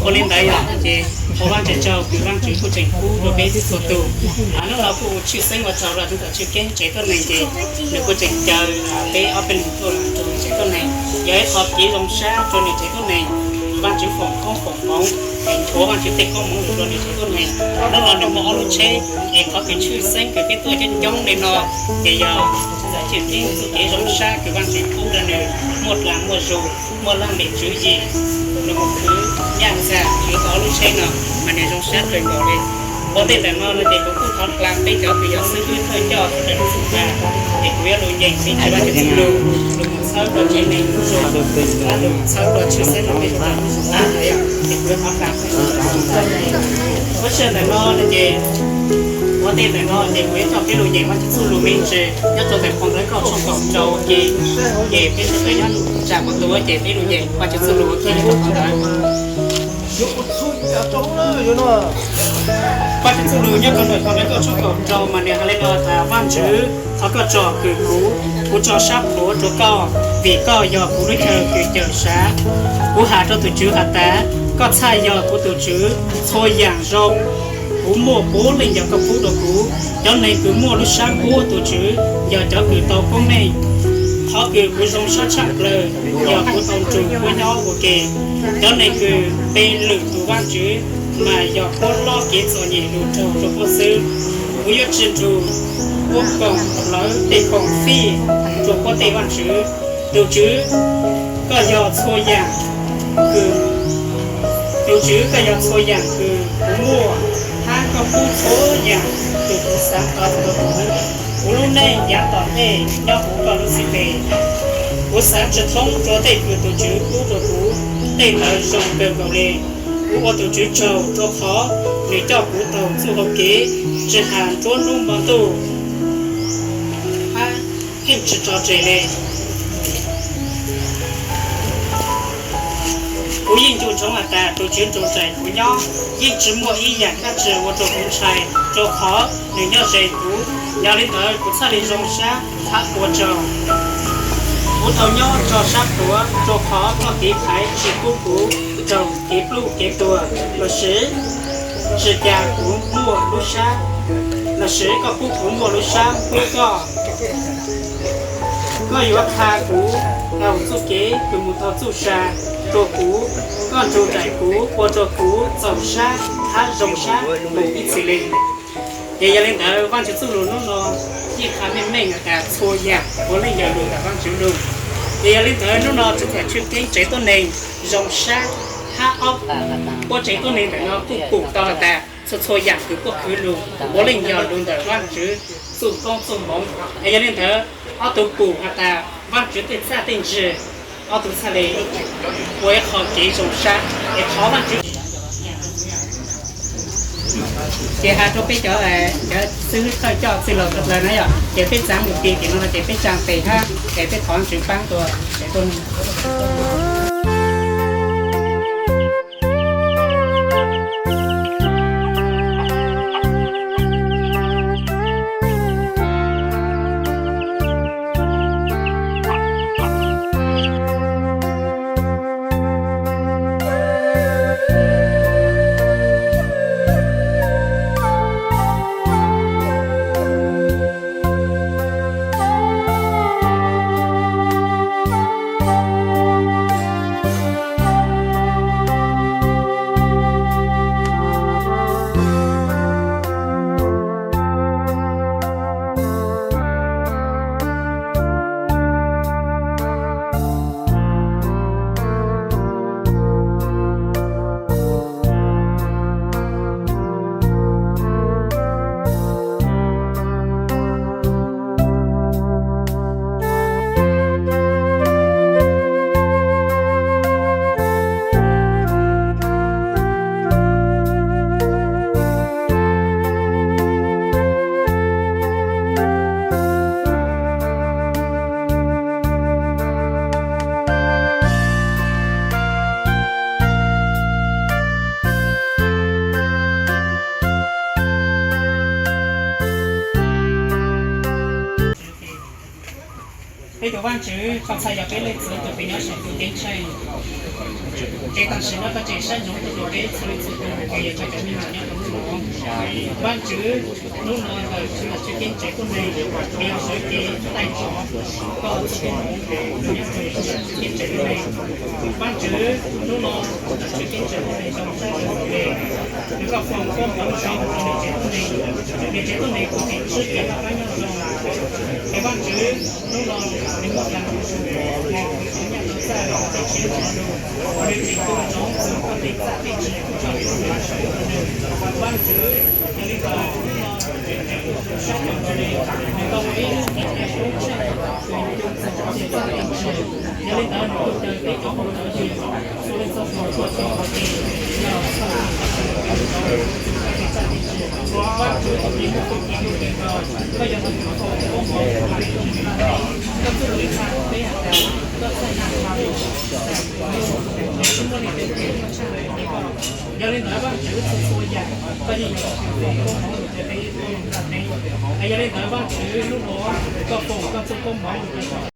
Ua li ntawd yog ces ua Vajtswv tsaug kws Vajtswv kuj tseem pub rua peb txhua tus. Hnub no kuj tshwj xeeb ua tsaug rua tug thaum Tshwj Keeb tsev tuab neeg ces nws kuj tseem caw peb ob peb leeg tuaj rua nws tsev tuab neeg. Yog ib qho kev zoo sab rua nws tsev tuab neeg, Vajtswv foom koob foom hmoov, es nthuav Vajtswv tej koob hmoov rua nws tsev tuab neeg. Hnub no nws muaj ob lub tsheb, es qhov kws tshwj xeeb kws peb tuaj coob coob li no ces yog Tshwj Keeb txuj kev zoo sab kws Vajtswv pub rua nws muaj dlaa muaj zug, muaj laj mem tswv yim, nws mus khwv nyaj txag yuav tau ob lub tsheb no mas nws zoo sab kawg nkaus li. Ua ntej ntawm no no ces kuv kuj thov qha peb cov kws yog xib hwb thawj coj sawv daws txhua tus, es kuv yuav lug nyeem ib tsis Vajtswv txuj lug, lug mus txhawb rua tsev neeg, lug txhawb rua tshwj xeeb rua peb sawv daws txhua tus, es kuv yuav thov qha. Lub sij hawm ntawm no no ces, ua ntej ntawm no ces kuv yuav coj peb lug nyeem Vajtswv txuj lug me ntsis nyob rau ntawm phau Ntawv Nkauj tshooj kaum rau ua ke, ces peb sawv daws nyob tsa kuv tus ces peb lug nyeem Vajtswv txuj lug ua ke nyob rau phau ntawd. Vajtswv txuj lug nyob rau ntawm phau Ntawv Nkauj tshooj kaum rau mas nws has le no tas, Vajtswv, thov koj tsom kwm kuv, kuv tso sab plhuav rua koj, vim koj yog kuv lub chaw kws cawm sav. Kuv has rua tus Tswv has tas, koj txhaj yog kuv tus Tswv, txhua yaam zoo kuv muaj puav leej yog koj pub rua kuv. Cov neeg kws muaj lub sab npuab tus Tswv yog cov kws tau koob meej. Qhov kws kuv zoo sab tshaj plawg yog kuv tau nrug puab nyob ua ke. Cov neeg kws pe lwm tus vaajtswv mas yog puab lob kev txom nyem lug raug rua puab xwb. Kuv yuav tsi nrug puab koom lawv tej khoom fij rua puab tej vaajtswv. Tus Tswv, koj yog txhua yaam kws, tus Tswv, koj yog txhua yaam kws kuv muaj, hab koj pub txhua yaam kws kuv xaav tau rua kuv. Kuv lub neej yaav tom ntej nyob huv koj lub txhais tes. Kuv xaav tsi thoob rua tej kws tus Tswv pub rua kuv, tej ntawd zoo kawg nkaus le. Kuv ua tus Tswv tsaug rua qhov nws coj kuv taug txuj hau kev, tsi has nruab hnub hmo ntuj hab yeej tsi tso tseg le. Kuv yeej nco ntsoov has tas tus Tswv nrug nraim kuv nyob, yeej tsi muaj ib yaam dlaab tsi ua rua kuv ntshai, rua qhov nws nyob ze kuv. Yog li ntawd kuv txhaj le zoo sab hab ua tsaug. Kuv tau nyob tso sab plhuav rua qhov koj tiv thaiv tsi pub kuv raug kev pluj kev tuag, lossis tsi ca kuv muaj lub sab, lossis koj pub kuv muaj lub sab pub koj. Koj yuav qha kuv taug txuj kev kws mus taug txuj sa rua kuv. Koj nrug nraim kuv ua rua kuv txaus sab hab zoo sab mus ib txhis le. Ces yog li ntawd Vaajtswv txuj lug nub no yeej qha meej meej has tas txhua yaam puav leej yog lug ntawm Vaajtswv lug. Ces yog li ntawd nub no tug thaum Tshwj Keeb tsev tuab neeg zoo sab hab ob puab tsev tuab neeg ntawm no kuj pum tau has tas txhua txhua yaam kws puab khwv lug puav leej yog lug ntawm Vaajtswv txuj koob txuj hmoov. Es yog li ntawd ob tug pum has tas Vaajtswv tej txaj tej ntsig, ob tug txhaj le ua ib qho kev zoo sab es thov Vaajtswv. Ces has rua peb cov, cov xib hwb thawj coj txwj laug txhua dlawg na yom, ces peb txaav mus ti tim no no ces peb tsaa tes hab es peb thov Vaajtswv paab rua tsev tuab neeg. Vaajtswv, koj txhaj yog peb leej txiv tug kws nyob saum ntuj ceeb tsheej. Es tam sim no koj tseem saib ntsoov txug peb txhua leej txhua tug kws yog koj cov me nyuam nyob rua hnub no. Vaajtswv, hnub no ntawm tswv yim tswv ceeb tsheej tuab neeg, kws yog sawv cev taij nrho koj txuj koob hmoov nyob rua tswv yim tswv ceeb tsheej tuab neeg. Vaajtswv, hnub no ntawm tswv yim tswv ceeb tsheej tuab neeg zoo sab zoo le, nws koj foom koob hmoov zoo rua nwg tsev tuab neeg, nwg tsev tuab neeg kuj tseem sib kis noj qab nyob zoo. Es Vaajtswv, hnub no nwg muaj dlaag zus, moog kws tau nyaj tau txag teg siab nrug lug, nwg tseem tu ntsoov txug koj tej txaj tej tsi kws koj tau tshwm rua nwg. Vaajtswv, yog le ntawd hnub no nwg tseem tu sab kawg nkaus le, nwg tau ua ib lub ntiaj teb koob tsheej kws yuav tu txug koj tej txaj tej tsi. Yog le ntawd nwg kuj caw peb cov phooj cov ywg txhua leej txhua tug tuaj txug ua ke, yog txhua leej txhua tug kws tau txug koj tej txaj tej tsi. Vaajtswv, thaum kws muaj txuj ci tuaj kawg nkaus, koj yuav tau foom koob hmoov rua peb tug txhua leej txhua tug, koj txuj lug tshaj peb has tas koj txhaj yog txhua leej txhua tug, koj txhaj muaj leej twg kws muaj tshaj le koj. Yog le ntawd Vaajtswv, txhua txhua yaam koj yeej yuav tsum foom koob hmoov rua peb tuab neeg nplaj teb. Yog le ntawd Vaajtswv, hnub no koj foom koj txuj koob hmoov rua